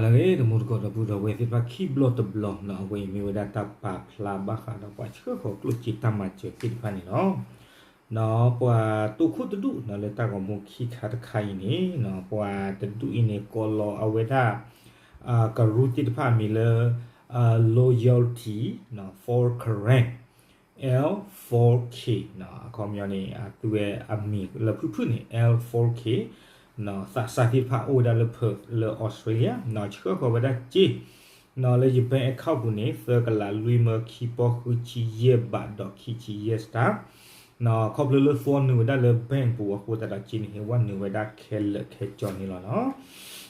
လၢအဂ့ၤ တမူတကိးဒီပုၢ်ဒီဝဲၢ်သ့ၣ်တဖၣ် ခံဘျီတဘျီနီၤ အဝဲအံၤမ့ၢ်ဝဲဒၣ်တၢ်ပာ်ဖျါဘၣ်ဃးဒီးပှၤဆှၢဃီၤကျိၣ်စ့တၢ်မၤစၢၤသ့ၣ်တဖၣ်န့ၣ်လီၤ. ပှၤတိခိၣ်တဒူၣ်နီၤ လၢတၢ်ဂီၤမူခံခါတခါအံၤန့ၣ် ပှၤတဒူၣ်အံၤန့ၣ် ကိးလီၤအဝဲဒၣ် ကရူၢ်သ့ၣ်တဖၣ်အမံၤလၢ Loyalty for Karen, L four K အခီပညီန့ၣ် အသုဝဲအမံၤလၢဖုၣ်ဖုၣ်န့ၣ် L four K သးစၢ်သ့ၣ်တဖၣ်အိၣ်ဝဲဒၣ်လၢ Perth လၢ Australia ဆှၢဃီၤဝဲဒၣ်စ့ လၢယ bank account ပူၤန့ၣ် သၢကလးလွံၢ်မၢခံပီၢ်ဃုဆံယဲၢ်ဘးဒီးခံဆံယဲၢ်စတၢ် ခီဖျိလၢသွီနုာ်ဝဲဒၣ်လၢ bank ပူၤအဃိသတးဒီး စ့န့ၣ်ဟ့ၣ်ဝဲနုာ်ဝဲဒၣ်ခဲလၢာ်ခဲဆ့န့ၣ်လီၤနီၤ.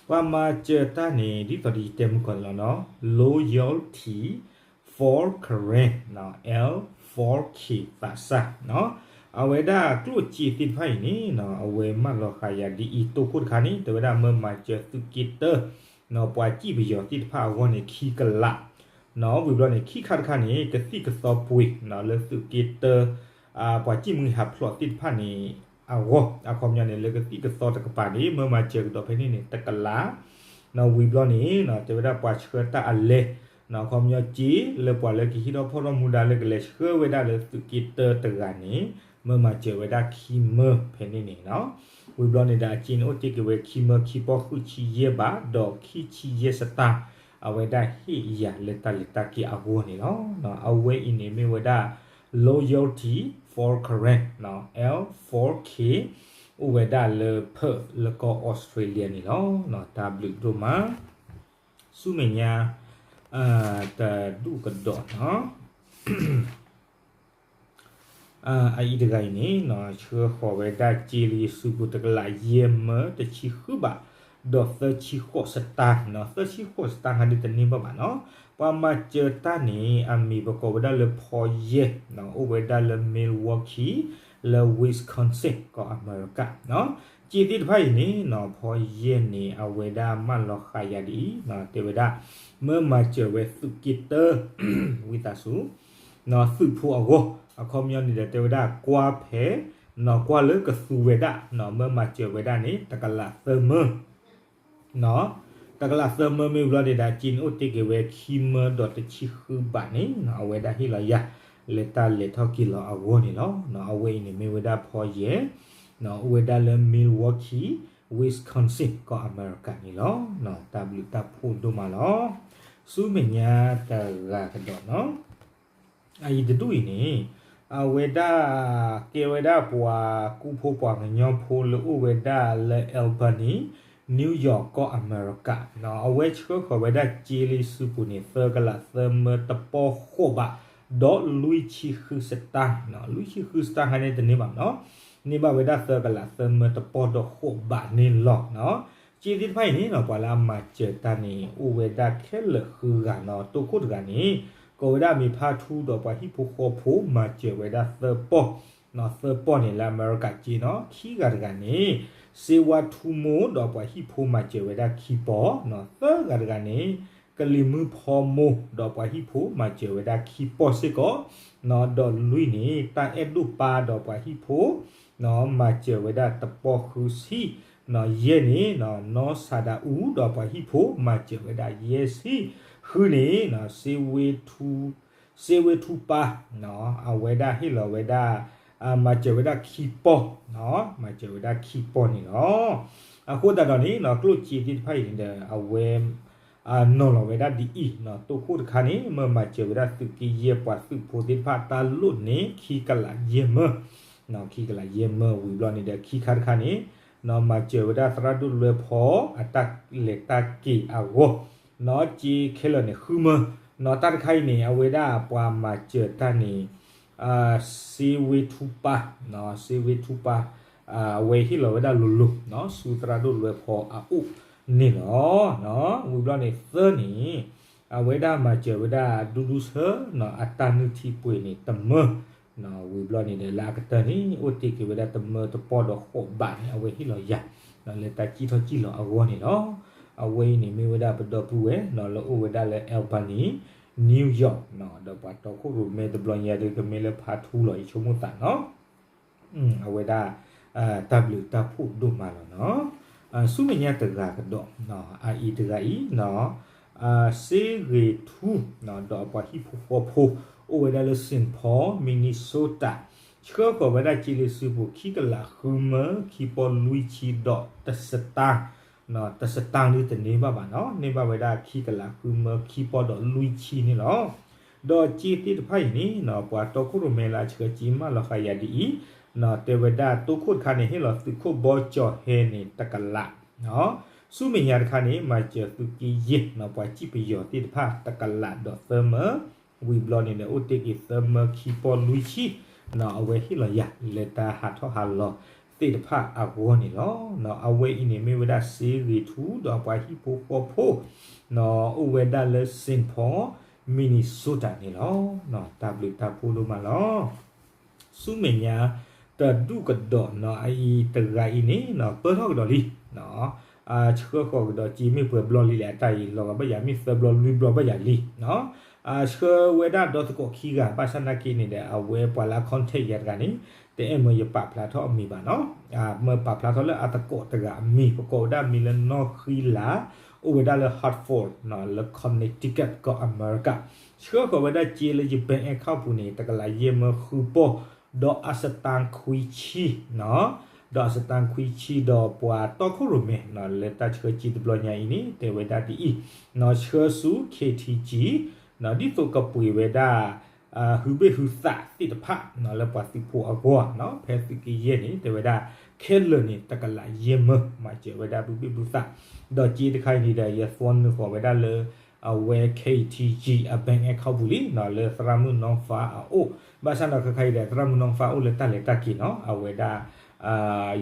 ပှၤမၤစၢၤတၢ်န့ၣ် ဒ်သိးဒီးယတဲမုၢ်ကီၢ်န့ၣ်လီၤနီၤ Loyalty for Karen, L four K သးစၢ် အဝဲဒၣ်ကျိၣ်စ့သ့ၣ်တဖၣ်အံၤန့ၣ် အဝဲမၢလီၤဃာ်ယၤဒ်အံၤ တိခိၣ်တခါန့ၣ် တဲဝဲဒၣ်မၢမၤစၢၤသုးက့တၢ ပှၤစံၣ်ပယီၤသ့ၣ်တဖၣ်အဂီၢ်န့ၣ် ခံကလး ဝံၤဘျီန့ၣ် ခံခါတခါန့ၣ် ကသံၣ်ကသီပှ့ၤ လၢသုးက့တၢ ပှၤစံၣ်မှံဟးဖျိးသ့ၣ်တဖၣ်န့ၣ် အဂီၢ် အခီပညီန့ၣ် လၢကသံၣ်ကသီတကပၤန့ၣ် မၢမၤစၢၤကဒီးဖဲန့ၣ်န့ၣ် တကလး ဝံၤဘျီန့ၣ် တဲဝဲဒၣ်ပှၤဆှၢတၢ်အလဲ အခီပညီစ့ လၢပှၤလၢကဟံးထီၣ်ဖီၣ်ထီၣ်မူဒါလၢကလဲၤဆှၢဝဲဒၣ်လၢသုးက့တၢတဂၤန့ၣ် မၢမၤစၢၤဝဲဒၣ်ခံမၢဖဲန့ၣ်န့ၣ်လီၤ. ဝံၤဘျီန့ၣ်ဒီး အစ့န့ၣ်အိၣ်တ့ၢ်က့ၤဝဲခံမၢခံပီၢ်ဃုဆံယဲၢ်ဘး ဒီးခံဆံယဲၢ်စတၢ် အဝဲဒၣ်ဟ့ၣ်ယၤလၢတၢ်လဲၤတၢ်က့ၤအဂီၢ်န့ၣ်လီၤ. အဝဲအံၤန့ၣ်မ့ၢ်ဝဲဒၣ် Loyalty for Karen, L four K အိၣ်ဝဲဒၣ်လၢ Perth လၢကီၢ် Australia န့ၣ်လီၤ. တၢ်ဘျုးဒိၣ်မး ဆူမဲာ်ညါ တဒူၣ်ကဒီးနီၤ အအံၤတဂၤအံၤန့ၣ် ဆှၢဃီၤဝဲဒၣ်စ့လၢယစုပူၤ တကလးယဲၢ်မၢတဆံဃုဘး ဒီးသၢဆံဃိးစတၢ်, သၢဆံဃိးစတၢ်ဟါဒ်တန့ၢ်ဘၣ်ဘၣ်နီၤ. ပှၤမၤစၢၤတၢ်န့ၣ် အမံၤပကိးဝဲဒၣ်လၢဖီယဲၢ်, အိၣ်ဝဲဒၣ်လၢ Milwaukee လၢ Wisconsin ကီၢ်အမဲရကၤ စ့သ့ၣ်တဖၣ်အံၤန့ၣ် ဖီယဲၢ်န့ၣ် အဝဲဒၣ်မၢလီၤဃာ်ယၤဒ်အံၤ တဲဝဲဒၣ် မၢမၤစၢၤဝဲသုးက့တၢ ဝံသးစူၤ သုးဖိအဂီၢ် အခီပညီန့ၣ်ဒီး တဲဝဲဒၣ်ကွၢ်ဖဲ ကွၢ်လၢကသူဝဲဒၣ် မၢမၤစၢၤဝဲဒၣ်န့ၣ် တကလးသၢမၢ တကလးသၢမၢမ့ၢ်ဘျီန့ၣ်ဒီး စ့န့ၣ်အိၣ်တ့ၢ်က့ၤဝဲခံမၢဒီးတဆံဃုဘးန့ၣ် အဝဲဒၣ်ဟ့ၣ်လီၤယၤ လၢတၢ်လဲၤထီၣ်က့ၤလီၤအဂီၢ်န့ၣ်လီၤ. အဝဲအံၤန့ၣ်မ့ၢ်ဝဲဒၣ်ဖီယဲၢ် အိၣ်ဝဲဒၣ်လၢ Milwaukee, Wisconsin ကီၢ်အမဲရကၤန့ၣ်လီၤ. တၢ်ဘျုးတၢ်ဖှိၣ်ဒိၣ်မးလီၤ. ဆူမဲာ်ညါတဂၤကဒီးနီၤ အအံၤတဒူၣ်အံၤန့ၣ် အဝဲဒၣ် ကဲဝဲဒၣ်ပှၤကူဖိပှၤကညီဖိလၢအိၣ်ဝဲဒၣ်လၢ Albany, New York ကီၢ်အမဲရကၤ အဝဲဆှၢဃီၤဝဲဒၣ်စ့လၢစုပူၤန့ၣ် သၢကလးသၢမၢတပီၢ်ဃိးဘး ဒီးလွံၢ်ဆံဃုစတၢ်, လွံၢ်ဆံဃုစတၢ်ဟါန့ၣ်တန့ၢ်ဘၣ်နီၤ, န့ၢ်ဘၣ်ဝဲဒၣ်သၢကလးသၢမၢတပီၢ်ဒီးဃိးဘးန့ၣ်လီၤ. စ့သ့ၣ်တဖၣ်အံၤန့ၣ်နီၤ ပှၤလၢအမၤစၢၤတၢ်န့ၣ် အိၣ်ဝဲဒၣ်ခဲလၢာ်ဃုဂၤနီၤ, တိခိၣ်တဂၤန့ၣ် ကိးဝဲဒၣ်အမံၤဖါထူဒီးပှၤဟံၣ်ဖိဃီဖိမၤစၢၤဝဲဒၣ်သၢပီၢ်, သၢပီၢ်န့ၣ်လၢအမဲရကၤစ့နီၤ, ခံဂၤတဂၤန့ၣ် စ့ဝါထူမိၢ်ဒီးပှၤဟံၣ်ဖိမၤစၢၤဝဲဒၣ်ခံပီၢ်, သၢဂၤတဂၤန့ၣ် ကလံၤမုၢ်ဖီမိၢ်ဒီးပှၤဟံၣ်ဖိမၤစၢၤဝဲဒၣ်ခံပီၢ်စ့ၢ်ကီး, ဒီးလွံၢ်န့ၣ် တၢ်အဲၣ်ဒိၣ်ပၢ်ဒီးပှၤဟံၣ်ဖိ မၤစၢၤဝဲဒၣ်တပီၢ်ဃုဆံ, ယဲၢ်န့ၣ် နီၢ်ဆးဒၤအူဒီးပှၤဟံၣ်ဖိမၤစၢၤဝဲဒၣ်ယဲၢ်ဆံ, ဃုန့ၣ် စ့ဝ့ထူပၢ် အဝဲဒၣ်ဟ့ၣ်လီၤဝဲဒၣ် မၤစၢၤဝဲဒၣ်ခံပီၢ်, မၤစၢၤဝဲဒၣ်ခံပီၢ်န့ၣ်လီၤ. အဃိသတးဒီးန့ၣ် ကျိၣ်စ့သ့ၣ်တဖၣ်အံၤန့ၣ်ဒီး အဝဲ နီၤလီၤဝဲဒၣ်ဒ်အံၤ, တိခိၣ်တခါန့ၣ် မၢမၤစၢၤဝဲဒၣ်သုးက့ယဲၢ်ပှၤသုးဖိသ့ၣ်တဖၣ်တၢ်လိၣ်န့ၣ် ခံကလးယဲၢ်မၢ, ခံကလးယဲၢ်မၢဝံၤဘျီန့ၣ်ဒီး ခံခါတခါန့ၣ် နီၤမၤစၢၤဝဲဒၣ်သရၣ်ဒိၣ်လွဲဖီအတၢ်လဲၤတၢ်က့ၤအဂီၢ်, နီၤစ့ခဲလၢာ်န့ၣ်ဃုမၢ, နီၤတၢ်တခါအံၤန့ၣ် အဝဲဒၣ်ပှၤမၤစၢၤတၢ်န့ၣ် စ့ဝ့ထူပၢ်, စ့ဝ့ထူပၢ် အဝဲဟ့ၣ်လီၤဝဲဒၣ်လိၤလိၤ ဆူသရၣ်ဒိၣ်လွဲဖီအအိၣ်န့ၣ်လီၤ. ဝံၤဘျီန့ၣ်သၢန့ၣ် အဝဲဒၣ်မၤစၢၤဝဲဒၣ်ဒူဒူဆၢ အတၢ်နုၢ်ထံပှ့ၤန့ၣ်တမၢ, ဝံၤဘျီန့ၣ်ဒီးလၢအကတၢၢ်န့ၣ် အိၣ်တ့ၢ်က့ၤဝဲဒၣ်တမၢတပီၢ်ဒီးဃိးဘးန့ၣ် အဝဲဟ့ၣ်လီၤယၤ လၢတၢ်စံၣ်ထီၣ်စံၣ်လီၤအဂီၢ်န့ၣ်လီၤ. အဝဲအံၤန့ၣ်မ့ၢ်ဝဲဒၣ်ပဒီပုၢ်ဝဲၢ် လၢအိၣ်ဝဲဒၣ်လၢ Albany, New York ဒီးပှၤတီခိၣ်ရိၣ်မဲတဘျီညါဒီး ကမ့ၢ်လၢဖါထူလီၤ ယဆိကမိၣ်သးနီၤ အဝဲဒၣ် တၢ်ဘျုးတၢ်ဖှိၣ်ဒိၣ်မးလီၤနီၤ. ဆူမဲာ်ညါတဂၤကဒီး, အအံၤတဂၤအံၤ, စ့ဂ့ၤထူ, ဒီးအပှၤဟံၣ်ဖိဃီဖိ, အိၣ်ဝဲဒၣ်လၢ Saint Paul, Minnesota, ဆှၢဃီၤဝဲဒၣ်စ့လၢစုပူၤ ခံကလးဃုမၢ ခံပီၢ်လွံၢ်ဆံဒီးတစတၢ် တစတၢ်ဒုတန့ၢ်ဘၣ်ဘၣ်နီၤ, န့ၢ်ဘၣ်ဝဲဒၣ် ခံကလးဃုမၢ ခံပီၢ်ဒီးလွံၢ်ဆံန့ၣ်လီၤ. ဒီးစ့သ့ၣ်တဖၣ်အံၤန့ၣ် ပှၤတီခိၣ်ရိၣ်မဲလၢအဆှၢစ့မၢလီၤဃာ်ယၤဒ်အံၤ, တဲဝဲဒၣ် တိခိၣ်တခါန့ၣ် ဟ့ၣ်လီၤသုးခိၣ်ဘီကၠီၤဟဲန့ၣ် တကလး, ဆူမဲာ်ညါတခါန့ၣ် မၤစၢၤသုးက့ယဲၢ် ပှၤစံၣ်ပယီၤသ့ၣ်တဖၣ် တကလးဒီးသၢမၢ, ဝံၤဘျီန့ၣ်ဒီး အိၣ်တ့ၢ်က့ၤသၢမၢ ခံပီၢ်လွံၢ်ဆံ, အဝဲဟ့ၣ်လီၤယၤ လၢတၢ်ဟးထီၣ်ဟးလီၤသ့ၣ်တဖၣ်အဂီၢ်န့ၣ်လီၤ. အဝဲအံၤန့ၣ်မ့ၢ်ဝဲဒၣ် စ့ဂ့ၤထူ ဒီးအပှၤဟံၣ်ဖိဃီဖိ အိၣ်ဝဲဒၣ်လၢ Saint Paul, Minnesota န့ၣ်လီၤ. တၢ်ဘျုးတၢ်ဖှိၣ်ဒိၣ်မးလီၤ. ဆူမဲာ်ညါတဒူၣ်ကဒီးနီၤ, အအံၤတဂၤအံၤန့ၣ် ပၢၢ်ထီၣ်ကဒီးလံ, ဆှၢဃီၤကဒီးစ့မ့ၢ်ပှဲၤဘျီလံလဲၣ်, အတၢ်အံၤလီၤဂာ်ဘၣ်ယၤ မ့ၢ်သၢဘျီလွံၢ်ဘျီဘၣ်ယၤလံ, ဆှၢဝဲဒၣ်ဒီသကိးခံဂၤ ဘၣ်ဆၣ်နာ်က့န့ၣ်ဒီး အဝဲပှၤလၢအ contact ယၤတဂၤန့ၣ် တအဲၣ်မၢယပာ်ဖျါထီၣ်အမံၤဘၣ်နီၤ, မၢပာ်ဖျါထီၣ်လၢအသကိးတဂၤအမံၤ, ပကိးဝဲဒၣ်မံၤလၢနီၢ်ဃံလၤ, အိၣ်ဝဲဒၣ်လၢ Hartford နီၤ, လၢ Connecticut ကီၢ်အမဲရကၤ, ဆှၢဃီၤဝဲဒၣ်စ့လၢယ bank account ပူၤန့ၣ် တကလးယဲၢ်မၢဃုပီၢ် ဒီးအစတါခွံဆံ, ဒီးအစတါခွံဆံဒီးပှၤတီခိၣ်ရိၣ်မဲလၢတၢ်ဆှၢစ့တဘျီညါအံၤန့ၣ် တဲဝဲဒၣ်ဒ်အံၤ, ဆှၢဆူ KTG ဒ်သိးကပှ့ၤဝဲဒၣ် ဟုဘ့ၣ်ဟုသးသ့ၣ်တဖၣ် လၢပှၤသုးဖိအဂီၢ်, ဖဲသုးက့ယဲၢ်န့ၣ် တဲဝဲဒၣ် ခဲလၢာ်န့ၣ် တကလးယဲၢ်မၢ မၤစၢၤဝဲဒၣ်ဟုဘ့ၣ်ဟုသး, ဒီးစ့တခါအံၤန့ၣ်ဒီး ယသွီနုာ်ဃီၤဝဲဒၣ်လၢ အဝဲ KTG အ bank account ပူၤလံ, လၢသရၣ်မုၣ်နီၢ်ဖါအအိၣ်, ဘၣ်ဆၣ်ဒီးခဲခါအံၤဒီး သရၣ်မုၣ်နီၢ်ဖါအိၣ်လၢတၢ်လဲၤတၢ်က့ၤနီၤ, အဝဲဒၣ်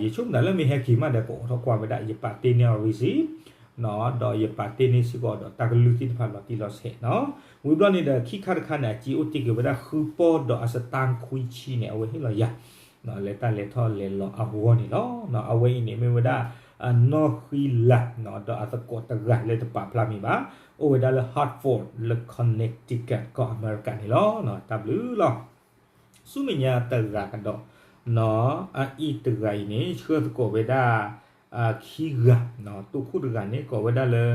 ယဆိကမိၣ်ဒၣ်လၢမ့ၢ်ဟဲက့ၤမးဒီး ကအိးထီၣ်ကွၢ်ဝဲဒၣ် ယပာ်တ့ၢ်န့ၢ်အီၤ receipt ဒီးယပာ်တ့ၢ်န့ၢ်စ့ၢ်ကီးဒီးတၢ်ကလုၢ်သ့ၣ်တဖၣ်လီၤတံၢ်လီၤဆဲးနီၤ, ဝံၤဘျီန့ၣ်ဒီး ခံခါတခါန့ၣ် အစ့အိၣ်တ့ၢ်က့ၤဝဲဒၣ်ဃုပီၢ်ဒီးအစတါခွံဆံန့ၣ် အဝဲဟ့ၣ်လီၤယၤ လၢတၢ်လဲၤထီၣ်လဲၤလီၤအဂီၢ်န့ၣ်လီၤ. အဝဲအံၤန့ၣ်မ့ၢ်ဝဲဒၣ် နီၢ်ဃံလၤ ဒီးအသကိးတဂၤလၢတပာ်ဖျါမံၤဘၣ်, အိၣ်ဝဲဒၣ်လၢ Hartford လၢ Connecticut ကီၢ်အမဲရကၤန့ၣ်လီၤ. တၢ်ဘျုးလီၤ. ဆူမဲာ်ညါတဂၤကဒီး, အအံၤတဂၤအံၤန့ၣ် ဆှၢသကိးဝဲဒၣ် ခံဂၤ, တိခိၣ်တဂၤန့ၣ် ကိးဝဲဒၣ်လၢ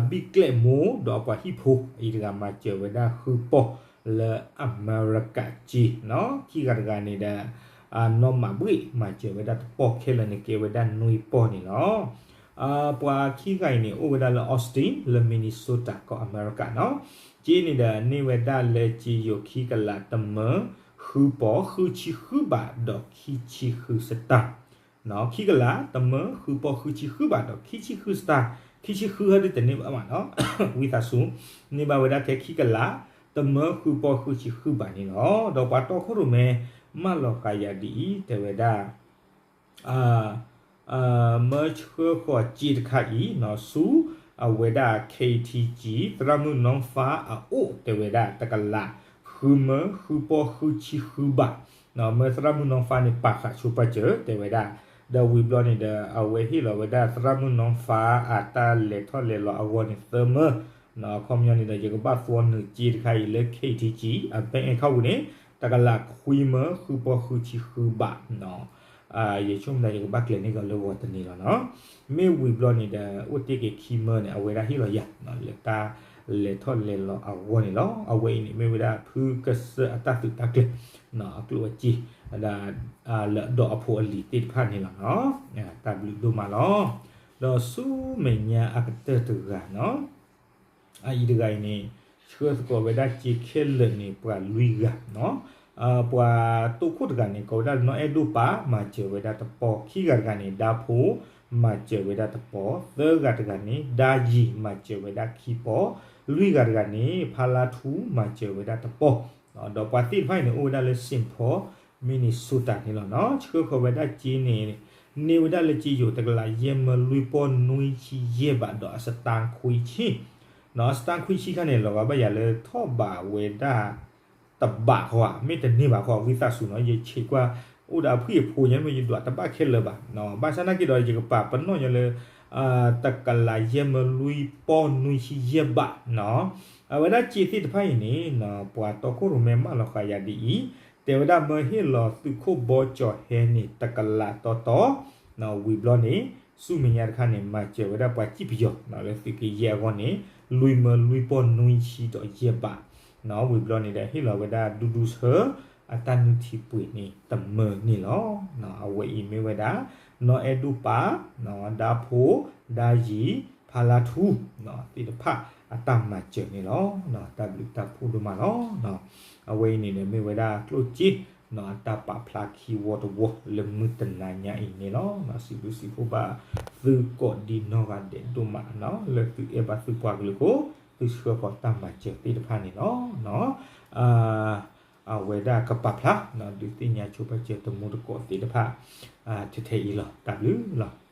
ဘံၣ်ကျဲးမိၢ် ဒီးအပှၤဟံၣ်ဖိ, အအံၤတဂၤမၤစၢၤဝဲဒၣ်ဃုပီၢ်လၢအမဲရကၤစ့, ခံဂၤတဂၤန့ၣ်ဒီး နီၢ်မၤဘှ့ၣ် မၤစၢၤဝဲဒၣ်တပီၢ်, ခဲလၢာ်န့ၣ်ကဲဝဲဒၣ်နွံပီၢ်န့ၣ်လီၤ. ပှၤခံဂၤအံၤန့ၣ် အိၣ်ဝဲဒၣ်လၢ Austin လၢ Minnesota ကီၢ်အမဲရကၤနီၤ, စ့န့ၣ်ဒီးန့ၢ်ဝဲဒၣ်လၢစ့ယိၤခံကလးတမၢ ဃုပီၢ် ဃုဆံဃုဘး ဒီးခံဆံဃုစတၢ် ခံကလးတမၢ ဃုပီၢ် ဃုဆံဃုဘး ဒီးခံဆံဃုစတၢ်, ခံဆံဃုဟဲဒ်တန့ၢ်ဘၣ်မးနီၤ, ဝံသးစူၤ န့ၢ်ဘၣ်ဝဲဒၣ်ထဲခံကလးတမၢ ဃုပီၢ် ဃုဆံဃုဘးန့ၣ်လီၤ. ဒီးပှၤတီခိၣ်ရိၣ်မဲ မၢလီၤဃာ်ယၤဒ်အံၤ တဲဝဲဒၣ် မၢဆှၢဃီၤစ့တခါအံၤ ဆူအဝဲဒၣ် KTG သရၣ်မုၣ်နီၢ်ဖါအအိၣ် တဲဝဲဒၣ် တကလး ဃုမၢ ဃုပီၢ် ဃုဆံဃုဘး, မၢသရၣ်မုၣ်နီၢ်ဖါန့ၣ် ပာ်ဃာ်ဆိပာ်စၢၤ တဲဝဲဒၣ်, ဒီးဝံၤဘျီန့ၣ်ဒီး အဝဲဟ့ၣ်လီၤဝဲဒၣ်သရၣ်မုၣ်နီၢ်ဖါအတၢ်လဲၤထီၣ်လဲၤလီၤအဂီၢ်န့ၣ်သၢမၢ, အခီပညီန့ၣ်ဒီး ယကဘၣ်သွီနုာ်စ့တခါအံၤလၢ KTG အ bank account ပူၤန့ၣ် တကလးခွံမၢ ဃုပီၢ် ဃုဆံဃုဘး ယဆိကမိၣ်ဒၣ်ယကဘၣ်ကျဲၤန့ၢ်ကီးလၢဂီၤတနံၤလီၤနီၤ. မ့ၢ်ဝံၤဘျီန့ၣ်ဒီး အိၣ်တ့ၢ်က့ၤခံမၢန့ၣ် အဝဲဒၣ်ဟ့ၣ်လီၤယၤ လၢတၢ်လဲၤထီၣ်လဲၤလီၤအဂီၢ်န့ၣ်လီၤ. အဝဲအံၤန့ၣ်မ့ၢ်ဝဲဒၣ်ဖုကစၢၢ်အတၢ်သုးတၢ်ကျဲၤ အကျိၣ်အစ့ ဒီးလၢအဒီအဖိအလံၤသ့ၣ်တဖၣ်န့ၣ်လီၤနီၤ. တၢ်ဘျုးဒိၣ်မးလီၤ. ဒီးဆူမဲာ်ညါအကတၢၢ်တဂၤနီၤ အအံၤတဂၤအံၤန့ၣ် ဆှၢသကိးဝဲဒၣ်စ့ခဲလၢာ်န့ၣ် ပှၤလွံၢ်ဂၤနီၤ. ပှၤတိခိၣ်တဂၤန့ၣ် ကိးဝဲဒၣ်နီၢ်အဲၣ်ဒိၣ်ပၢ် မၤစၢၤဝဲဒၣ်တပီၢ်, ခံဂၤတဂၤန့ၣ် ဒါဖိ မၤစၢၤဝဲဒၣ်တပီၢ်, သၢဂၤတဂၤန့ၣ် ဒါယံၤ မၤစၢၤဝဲဒၣ်ခံပီၢ်, လွံၢ်ဂၤတဂၤန့ၣ် ဖါလါထူ မၤစၢၤဝဲဒၣ်တပီၢ်, ဒီးပှၤသ့ၣ်တဖၣ်အံၤန့ၣ် အိၣ်ဝဲဒၣ်လၢ Saint Paul, Minnesota န့ၣ်လီၤနီၤ. ဆှၢဃီၤဝဲဒၣ်စ့န့ၣ် န့ၢ်ဝဲဒၣ်လၢစ့ယိၤတကလးယဲၢ်မၢလွံၢ်ပီၢ်နွံဆံယဲၢ်ဘးဒီးအစတါခွံဆံ, အစတါခွံဆံခါန့ၣ် လီၤဂာ်ဘၣ်ယၤလၢထီၣ်ဘးဝဲဒၣ် တဘးဃီဧါ, မ့ၢ်တန့ၢ်ဘၣ်ဃီ ဝံသးစူၤနီၤ, ယဆံးကွၢ် အိၣ်ဒီးအဖှံအဖိညါ မ့ၢ်ယဒွးတဘၣ်ခဲလၢာ်ဘၣ်, ဘၣ်ဆၣ်နာ်က့ဒီး ယကပာ်ပနီၣ်ညီလၢ တကလးယဲၢ်မၢလွံၢ်ပီၢ်နွံဆံယဲၢ်ဘးနီၤ. အဝဲဒၣ်စ့သ့ၣ်တဖၣ်အံၤန့ၣ် ပှၤတီခိၣ်ရိၣ်မဲမၢလီၤဃာ်ယၤဒ်အံၤ, တဲဝဲဒၣ်မၢဟ့ၣ်လီၤသုးခိၣ်ဘီကၠီၤဟဲန့ၣ် တကလးတီတီ, ဝံၤဘျီန့ၣ် ဆူမဲာ်ညါတခါန့ၣ် မၤစၢၤဝဲဒၣ်ပှၤစံၣ်ပယီၤလၢသုးက့ယဲၢ်အဂီၢ်န့ၣ် လွံၢ်မၢလွံၢ်ပီၢ်နွံဆံဒီးယဲၢ်ဘး, ဝံၤဘျီန့ၣ်ဒီး ဟ့ၣ်လီၤဝဲဒၣ်ဒူဒူဆၢ အတၢ်နုၢ်ထံပှ့ၤန့ၣ်တမၢန့ၣ်လီၤ. အဝဲအံၤမ့ၢ်ဝဲဒၣ် နီၢ်အဲၣ်ဒိၣ်ပၢ် ဒါဖိ ဒါယံၤ ဖါလါထူ သ့ၣ်တဖၣ် အတၢ်မၤစၢၤန့ၣ်လီၤ. တၢ်ဘျုးတၢ်ဖှိၣ်ဒိၣ်မးလီၤ. အဝဲအံၤန့ၣ်ဒီးမ့ၢ်ဝဲဒၣ်ကျိၣ်စ့ အတၢ်ပာ်ဖျါခံဝီတဝီလၢမုၢ်တနၤညါအံၤန့ၣ်လီၤ. စံးဘျုးစံးဖှိၣ်ဘၣ်သုကိးဒံနီၢ်ဂၤဒဲးဒိၣ်မး လၢသုအဲၣ်ဘၣ်သုပှၤကလုာ်အဃိ သုဆှၢဃီၤတၢ်မၤစၢၤသ့ၣ်တဖၣ်န့ၣ်လီၤ. အဝဲဒၣ်ကပာ်ဖျါ ဒုးသ့ၣ်ညါဆိပာ်စၢၤတမူတကိးသ့ၣ်တဖၣ် ထဲထဲအံၤလီၤ. တၢ်ဘျုးလီၤ.